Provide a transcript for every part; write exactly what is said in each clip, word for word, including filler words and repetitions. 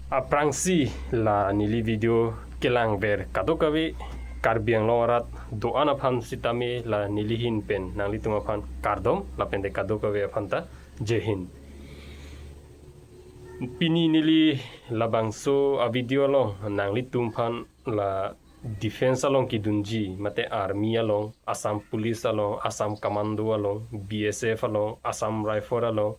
Aphrangsi la neli video kelangver kadokave Karbi Anglong arat do-an aphan sitame la neli ahin pen nanglitum aphan kardom lapen te kadokave aphan ta Jai Hind. Pini neli labangso a-video along nanglitum aphan la defense along kidunji mate army along, Assam Police along, Assam Commando along, B S F along, Assam Rifle along,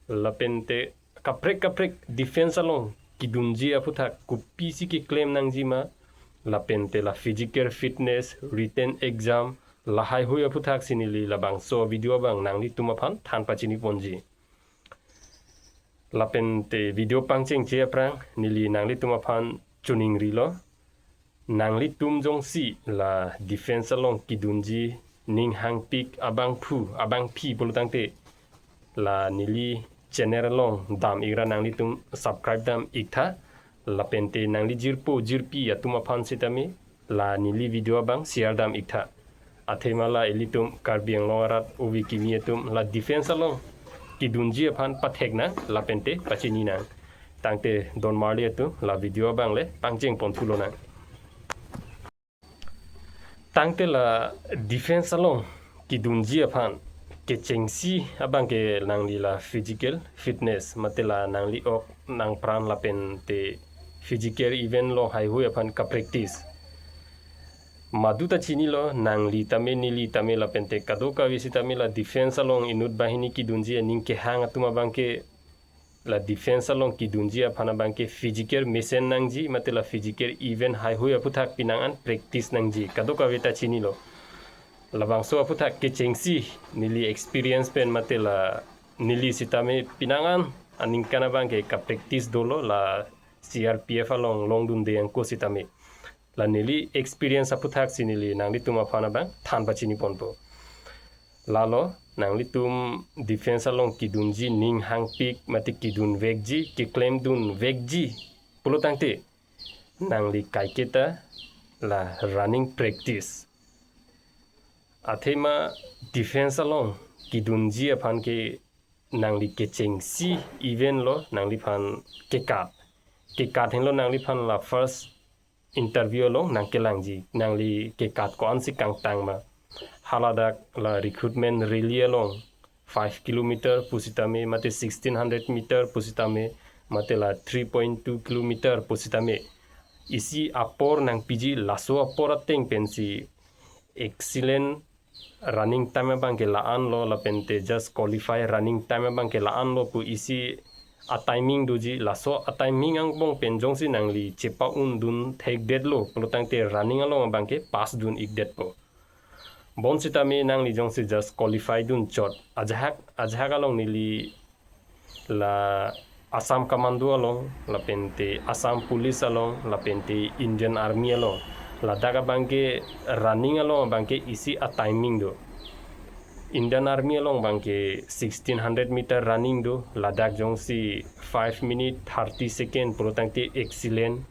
lapen te kaprek kaprek defense along kidunji aphuthak kopisi keklem nangji ma, lapen te la physical fitness, written exam, lahai hui aphuthak si neli labangso video abang nanglitum aphan than pachini ponji. Lapen te video pangchengche aphrang neli nanglitum aphan choningrilo. Nanglitum jongsi la defense along kidunji ning hangpik abangphu abangpi pulo tangte la neli channel along dam ikra nanglitum subscribe dam iktha. Lapen te nangli jirpo jirpi atum aphan sitame la neli video abang share dam iktha. Athema la ilitum Karbi Anglong arat ove kimi atum la defense along kidunji aphan pathek nang lapen te pachini nang. Tangte don marli atum la video abang le pangcheng ponthu lonang. Tangte la defense along kidunji aphan kechengsi abang ke nangli la physical fitness mate la nangli ok nangpran lapen te physical event along haihui aphan kapractice. Madu ta chinilo, nangli tame neli tame lapen te kadokave sitame la defense along inut banghini kidunji aning kehang atum abang ke la defense along kidunji aphan abang ke physical mesen nangji mate la physical event haihui aphuthak pinang an practice nangji kadokave ta chinilo. Labangso aphuthak kechengsi neli experience pen mate la neli sitame pinang an aningkan abang ke kapractice dolo la C R P F along longdunde angko sitame. La neli experience aphuthak si neli nanglitum aphan abang than pachini ponpo. Lalo nanglitum defense along kidunji ning hangpik mate kidun vekji, keklemdun vekji pulo tangte nangli kaiketa la running practice. Athema defense along kidunji aphan ke nangli kechengsi event lo nangliphan kekat. Kekat henlo nangliphan la first interview along nangkelangji, nangli kekat ko-ansi kangtang ma. Haladak la recruitment rally along five kilometer pusitame mate sixteen hundred meter pusitame mate la three point two kilometer pusitame isi apor nangpiji, laso apor ateng pensi excellent running time abang ke la-an lo lapen te just qualify running time abang ke la-an lo pu isi a-timing doji. Laso a-timing angbong pen jongsi nangli chepa-undun thekdetlo pulo tangte running along abang ke pass dun ikdetpo. Bonsitame nangli jongsi just qualify dun chot, ajahak ajahak along neli la Assam Commando along lapen te Assam Police along lapen te Indian Army along, ladak abang ke running along abang ke isi a-timing do. Indian Army along abang ke sixteen hundred meter running do, ladak jongsi five minute thirty second pulo tangte excellent,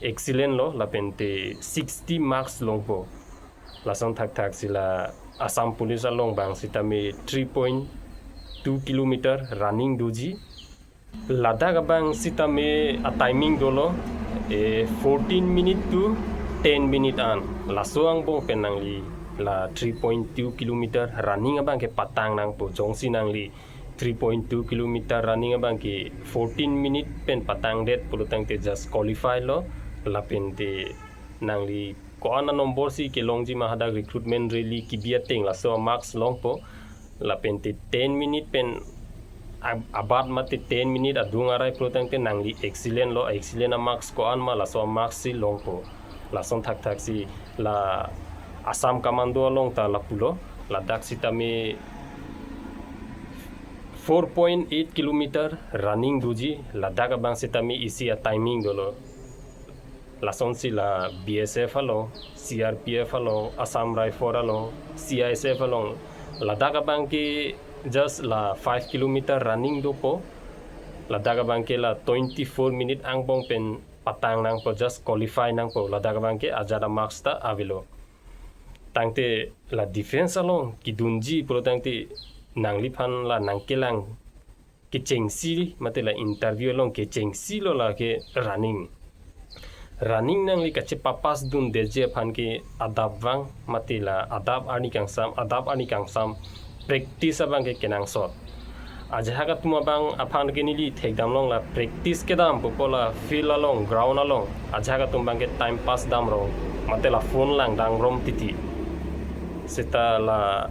excellent lo lapen te sixty marks longpo. Lason thakthak si la Assam Police along abang sitame three point two kilometer running doji. Ladak abang sitame a-timing dolo, eh, fourteen minute to ten minute an. Laso angbong pen nangli la three point two kilometer running abang ke patang nangpo. Jongsi nangli three point two kilometer running abang ke fourteen minute pen patangdet pulo tangte just qualify lo lapen te nangli ko-an a-number si kelongji ma hadak recruitment rally kebi ateng laso a-marks longpo. Lapen te ten minute pen ab-, abat mate ten minute adung arai pulo tangte nangli excellent lo, excellent a-marks ko-an ma laso a-marks si longpo. Lason thakthak si la Assam Commando along ta lapulo, ladak sitame four point eight kilometer running doji, ladak abang sitame isi a-timing dolo. Lasonsi la B S F along, C R P F along, Assam Rifle along, C I S F along, ladak abang ke just la five kilometer running dopo. Ladak abang ke la twenty-four minute angbong pen patang nangpo, just qualify nangpo. Ladak abang ke ajat a-marks ta avelo. Tangte la defense along kidunji pulo tangte nangliphan la nangkelang kechengsi mate la interview along kechengsi lo lake running. Running nangli kachepapass dundeji aphan ke adap vang mate la adap arni kangsam, adap arni kangsam practice abang ke kenangsot. Ajahak atum abang aphan ke neli thekdam long la practice kedam pupo la field along, ground along. Ajahak atum abang ke time pass dam rong mate la phone langdam rong titi. Seta la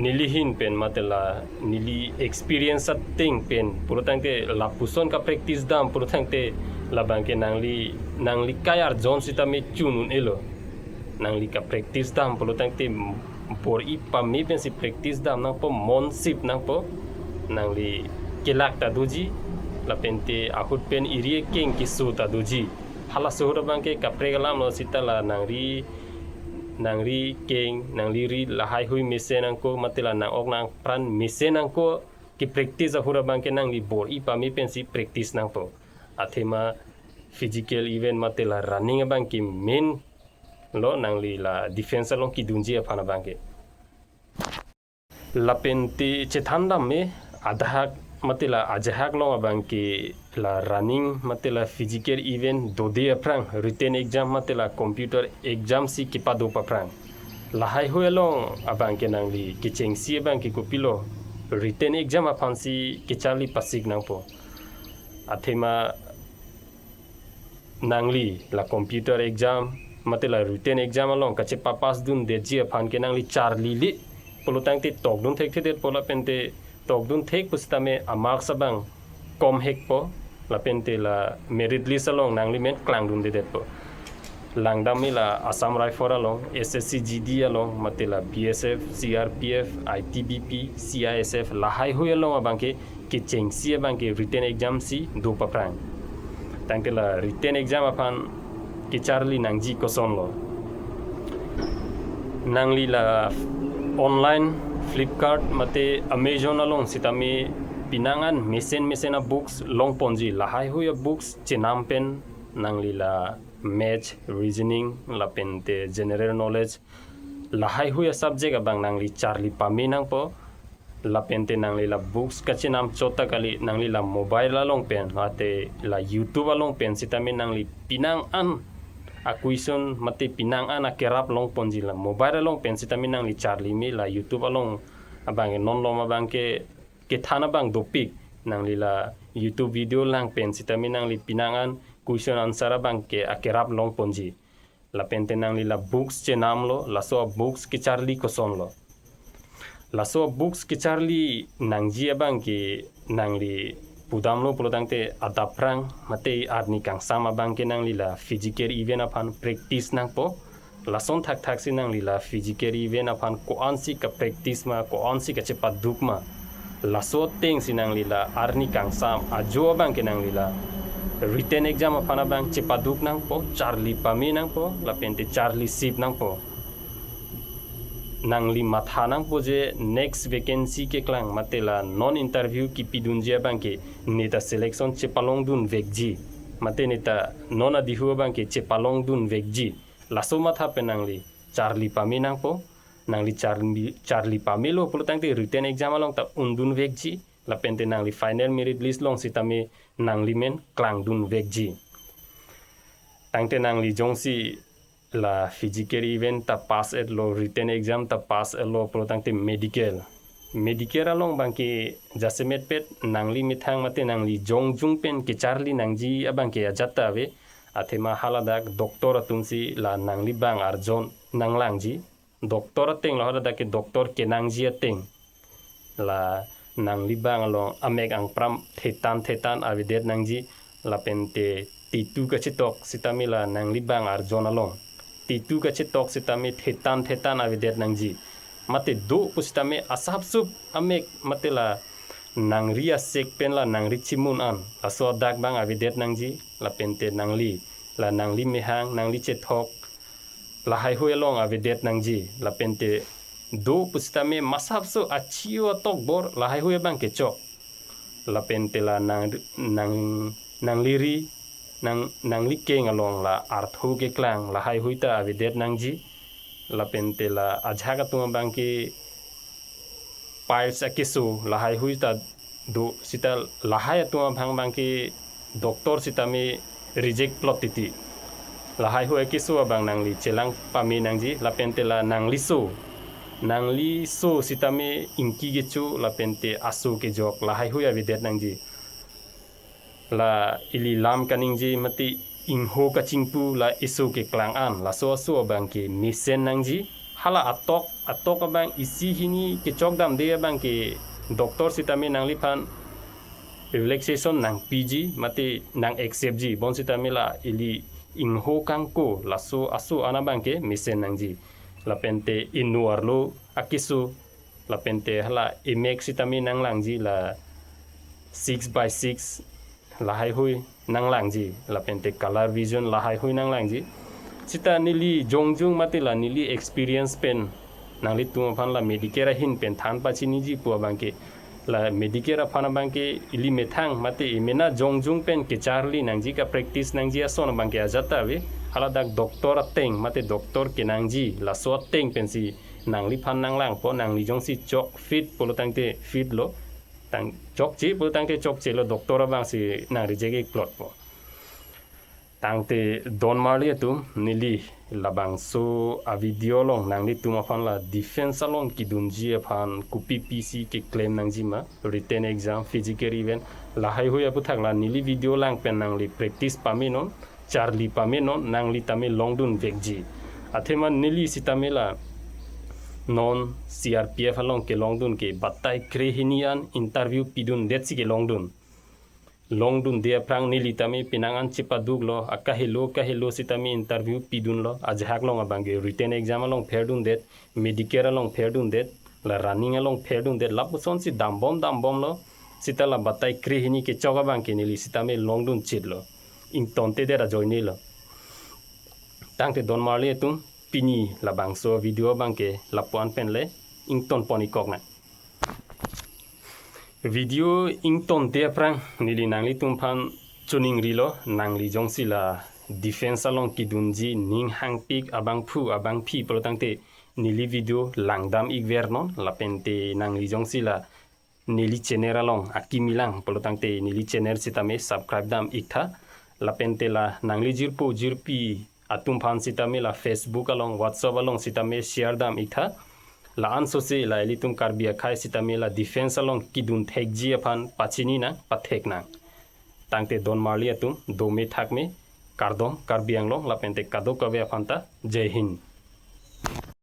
neli ahin pen mate la neli experience ateng pen pulotangte lapuson kapractice dam pulotangte labang ke nangli, nangli kai arjon sitame chun un-elo. Nangli kapractice dam pulotangte bor-i pame pensi practice dam nangpo, mon sip nangpo. Nangli kelak ta doji, lapente ahut pen iri ekeng keso ta doji. Halaso ahut abang ke kaprek alam lo seta la nangri, nangri keng, nangli ri lahaihui mesen nangkok, mate la nang-ok nangpran mesen nangkok, kepractice ahut abang ke nangli bor-i pame pensi practice nangpo. Athema physical event mate la running abang ke main lo nangli la defense along kedunji aphan abang ke. Lapente chethan dam me adahak mate la ajahak along abang ke la running mate la physical event dode aphrang written exam mate la computer exam si kepado aphrang. Lahaihui along abang ke nangli kechengsi abang ke kopilo, written exam aphansi kecharli pasik nangpo. Athema nangli la computer exam mate la written exam along kachepapass dundeji aphan ke nangli charlile pulotangte tokdun thekthedetpo lapente tokdun thek pusitame a-marks abang kom hekpo lapente la merit list along nangli men klangdundedetpo. Langdam me la Assam Rifle along, S S C G D along, mate la B S F, C R P F, I T B P, C I S F, lahaihui along abang ke kechengsi abang ke written exam si do aphrang. Tangte la written exam aphan kecharli nangji kosonlo. Nangli la online, Flipkart mate Amazon along sitame penang an mesen mesen a-books longponji, lahaihui a-books chenam pen nangli la maths, reasoning, lapente general knowledge, lahaihui a-subject abang nangli charli pame nangpo. Lapente nangli la books kachenam chot ta kali, nangli la mobile along pen mate la YouTube along pen sitame nangli penang an a-question mate penang an akerap longponji la mobile along pen sitame nangli charli me la YouTube along abang ke non lom abang ke kethan abang dopik, nangli la YouTube video lang pen sitame nangli penang an question answer abang ke akerap longponji. Lapente nangli la books chenamlo, laso a-books kecharli kosonlo. Laso a-books kecharli nangji abang ke nangli pudamlo pulotangte adapprang mate arni kangsam abang ke nangli la physical event aphan practice nangpo. Lason thakthak si nangli la physical event aphan ko-ansi ka-practice ma, ko-ansi kachepaduk ma. Laso ateng si nangli la arni kangsam ajo abang ke nangli la written exam aphan abang chepaduk nangpo, charli pame nangpo, lapente charli sip nangpo. Nangli matha nangpo je next vacancy keklang mate la non interview kipidunji abang ke neta selection chepalongdun vekji. Mate neta non adihu abang ke chepalongdun vekji. Laso matha pen nangli charli pame nangpo, nangli charli, charli pamelo pulotangte written exam along ta undun vekji, lapente nangli final merit list along sitame nangli men klangdun vekji. Tangte nangli jongsi la physical event ta pass etlo, written exam ta pass etlo pulotangte medical. Medical along abang ke jasemetpet nangli methang mate nangli jongjung pen kecharli nangji abang ke ajat ta ave, athema haladak doctor atumsi la nangli bang arjon nanglangji. Doctor ateng lo haladak ke doctor kenangji ateng. La nangli bang along amek angpram thetan thetan avedet nangji, lapente titu kachetok sitame la nangli bang arjon along. Titu kachetok sitame thetan thetan avedet nangji. Mate do pusitame asapsup amek mate la nangri asek pen la nangri chimun an. Laso adak abang avedet nangji, lapente nangli, la nangli mehang, nangli chethok, lahaihui along avedet nangji, lapente do pusitame masapso achio atokbor lahaihui abang kechok. Lapente la nang, nang, nangli ri, nang, nangli keng along la arthu keklang lahaihui ta avedet nangji. Lapente la ajahak atum abang ke piles akeso lahaihui ta do, sita lahai atum abang abangke doctor sitame reject plot titi. Lahaihui akeso abang nangli chelang pame nangji, lapente la nangliso, nangliso sitame ingki kecho lapente aso kejok lahaihui avedet nangji. La ili lam kaningje mate ingho kachingpu la eso keklang an, laso aso abangke mesen nangji. Hala atok, atok abang isi hini kechok damde abangke doctor sitame nangliphan relaxation nangpiji mate nang accept ji, bonsitame la ili ingho kangko laso aso an abangke mesen nangji. Lapente inut arlo akeso, lapente hala imek sitame nanglangji, la six by six lahaihui nanglangji, lapente color vision lahaihui nanglangji. Sita neli jongjung mate la neli experience pen nanglitum aphan la Medicare ahin pen than pachiniji pu abangke, la Medicare aphan abangke ili methang mate imena jongjung pen kecharli nangji, ka practice nangji ason abangke ajat ta ave. Hala dak doctor ateng mate doctor kenangji laso ateng pensi nangliphan nanglangpo, nangli jongsi chok fit pulo tangte fit lo, tang chokche pulo tangte chokche lo, doctor abangsi nang reject ik plotpo. Tangte don marli atum, neli labangso a video along nanglitum aphan la defense along kedunji aphan kopi pisi keklem nangji ma, written exam, physical event, lahaihui aputhak la neli video lang pen nangli practice pame non, charli pame non, nangli tame longdun vekji. Athema neli sitame la non C R P F along kelongdun ke batai krehini an interview pidundet si kelongdun. Longdunde aphrang neli tame penang an chepaduk lo, akahelo kahelo sitame interview pidun lo, ajahak along abangke written exam along pherdundet, Medicare along pherdundet, la running along pherdundet, lapusonsi dambom dambom lo, sita la batai krehini kechok abangke neli sitame longdun chit lo, ingtontedet ajoine lo. Tangte don marli atum, pini labangso video abangke lapu-an pen le ington pon ik kok nang. Video ingtonte aphrang neli nanglitum aphan choningri lo, nangli jongsi la defense along kedunji ning hangpik abangphu abangphi pulo tangte neli video langdam ik ver non, lapente nangli jongsi la neli channel along akimi lang pulo tangte neli channel sitame subscribe dam ik tha, lapente la nangli jirpo jirpi atum aphan sitame la Facebook along, WhatsApp along sitame share dam ik tha. La ansose la ilitum Karbi akhei sitame la defense along kedun thekji aphan pachini nang, pathek nang. Tangte don marli atum, dome thakme, kardom Karbi Anglong lapente kadokave aphan ta, Jai Hind.